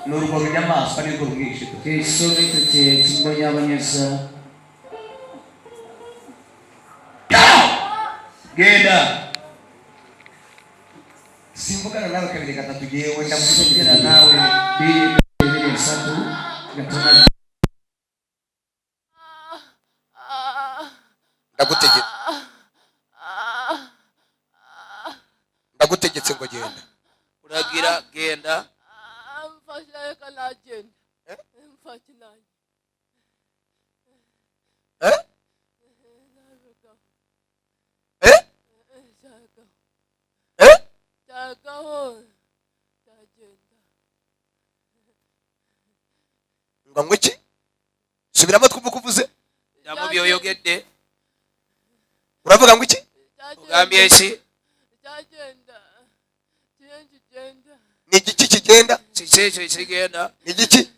Ni urwo runyamaswa, nirwo rumwishe. Ekisolo ekyo kye kimubonyaabonyeza. Genda, simvugana nawe kabiri gatatu, yewe ndavuze. Sogera naawe bbiri, ebiri, esatu nga tona. Ndagutegetse, ndagutegetse ngo genda. Uragira genda. Mfasha, reka nagenda. Mfashe nanjye. Eh? Eh? Shaka. Eh? Shakaho ndagenda. Ngo iki? Subiramo twumve uko uvuze. Ddamu byoyogedde. Uravuga ngo iki? Ogambye ki? Cyagenda kiye kigenda. Ni igiki kigenda? Kiki ekyo ekigenda? Ni igiki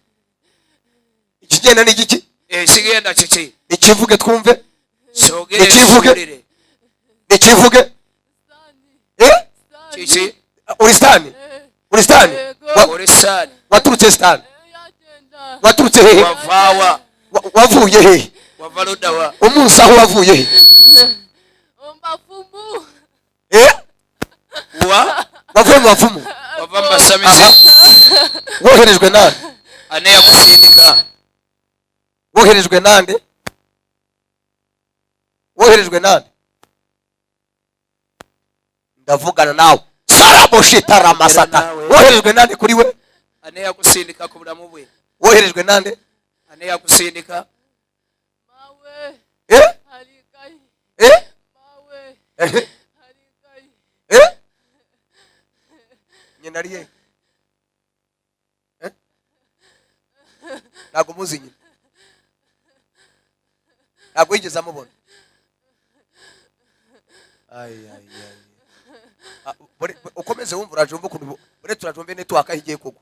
ikigenda? Ni igiki? Ekigenda kiki? Nikivuge twumve. Kyogere. Ekivuge. Kiwulire. Nikivuge. Sitani. Eh? Sitani. Kiki? Uri sitani? Eh. Uri sitani? Yego. Oli sitaani? Waturutse sitani? Eh, yagenda. Waturutse hehe? Wavaawa? Wavuye hehe? Wava luddawa? Umunsi aho wavuye he? Omafumu. Eh? Wa? Wavuye mu bapfumu? Wava mu basamize? Aha. Woherejwe nande? Ani yakusindika? Woherejwe nande? Woherejwe nande? Ndavugana nawe saraboshitaramasata. Woherejwe nande kuri we? Ani yakusindika ku bulamu bwe? Woherejwe nande? Ani yakusindika? Mawe. Eh? Harikayi. Eh? Mawe. Eh? Harikayi. Eh? Nyina ari he? Eh? Ntabwo muzi nyina, ntabwo yigeze amubona. Ay, ay, ay. Ah, ukomeze wumva, uraje wumve ukuntu uretse uraje wumve network aho igiye kugwa,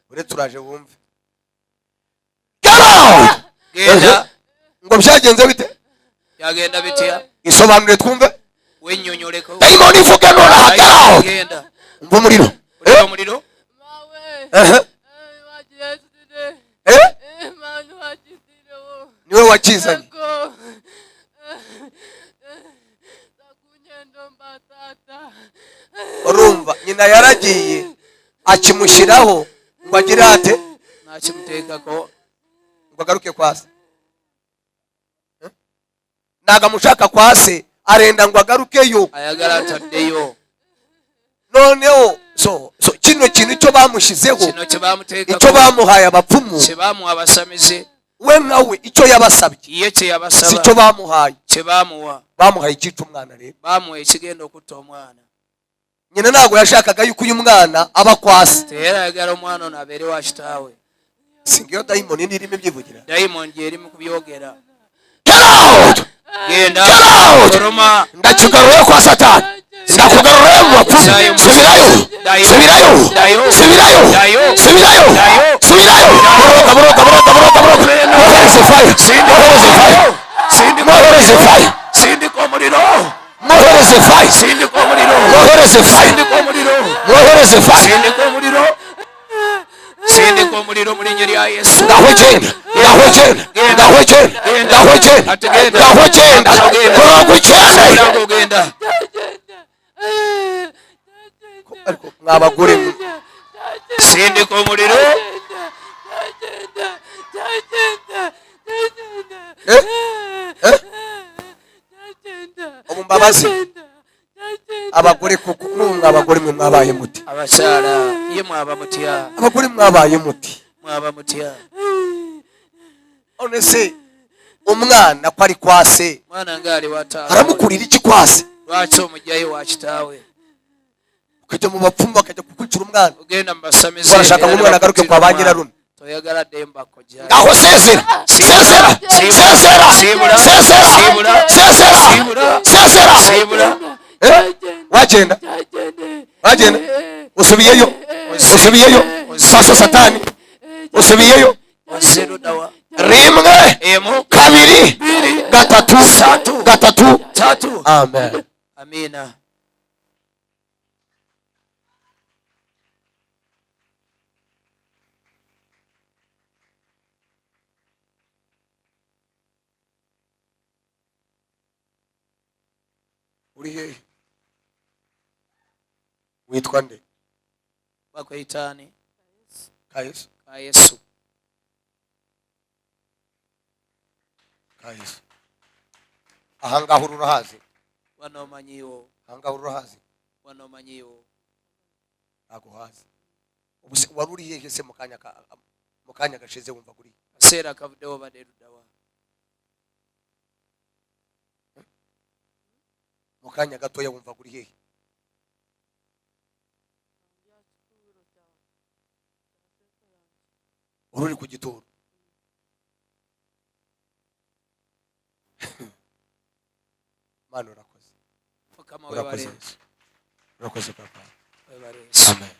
uretse uraje wumve. Get out! Genda. Ngo byagenze bite? Byagenda bitya? Isobanure twumve. Wennyonnyoleko. Dayimoni, ivuge nonaha. Get out! Genda. Umva umuriro. Olira Eh? omuliro. Mawe. Ehe. Eh, wakiyesire. Eh? Eh, mani wakisirewo. Niwe wakizanye? Yego. Takunyendo mbatata. Urumva nyina yaragiye akimushyiraho ngo agire ate? Nakimuteekako. Ngo agaruke kwa se. Eh? Ntabwo amushaka kwa se, arenda ngo agarukeyo. Ayagala ataddeyo. Noneho so kino kintu icyo bamushyizeho, Kino kye bamuteekako, icyo bamuhaye abapfumu, kye bamuwa abasamize, we nkawe icyo yabasabye ye kye si yabasaba cyo bamuhaye. Kye bamuwa. Bamuhaye icyica umwana rero. Bamuwa ekigenda okutta omwana. Nyina ntabwo yashakaga yuko uyu mwana aba kwa se. Teyera ayagala omwana ono abeere wa kitaawe. Singa iyo dayimoni nirimo ibyivugira. Dayimoni gyeri mu kubyogera. Get out! Genda. Get out! Fuluma. Ndakigaruye kwa Satani, ndakugaruye mu bapfumu. Subirayo, subirayo, subirayo, subirayo, subirayo! Boroga, boroga, boroga, boroga, boroga! Mwohereze fire, mwohereze fire, mwohereze fire! Sindika omuliro. Mwohereze fire! Sindika omuliro. Mwohereze fire! Sindika omuliro. Mwohereze fire! Sindika omuliro, sindika omuliro mu linnya lya Yesu. Ngaho genda, ngaho genda, ngaho genda, ngaho genda, ngaho genda, 90. Ntabwo ogenda. Ariko mwabagore mwe. Sindika omuliro. Eh? Eh? Ubu mbabazi abagore, kuko n'ubu mwabagore mwe mwabaye muti? Abakyala, ye mwaba mutya? Abagore mwabaye muti? Mwaba mutya? None se umwana ko ari kwa se, Mwana ngaali wataawe, aramukurira iki kwa se? Lwaki omugyayo wa kitaawe? Ukajya mu bapfumu bakajya kukwicira umwana. Ogenda mu basamize. Barashaka ngo umwana agaruke kwa ba nyirarume. Toyagala demba kojja. Ngaho sezera, sezera, sezera, Siibula. sezera! Siibula. Sezera! Siibula. Sezera! Siibula. Eh? Wagenda, wagenda, usubiyeyo, usubiyeyo, sasa satani, usubiyeyo. Ozze luddawa? Rimwe, Emu, kabiri, gatatu, gatatu. Tatu. Amen. Amiina. Uri hehe? Witwa nde? Bakweyitaani? Kayesu. Kayesu. Kayesu, ahangaha uri urahazi? Wano omanyiiwo? Ahangaha uri urahazi? Wano omanyiiwo? Ntabwo uhazi. Ubu se wari uri hehe se mu kanya gashize wumva kuri? Kaseera kavuddewo obadde luddawa? Mu kanya gatoya wumva kuri hehe? Uri uri ku gituro. Mana, urakoze. Mukama Urakoze. webale. Yesu, urakoze, papa. Webale Yesu. Amen.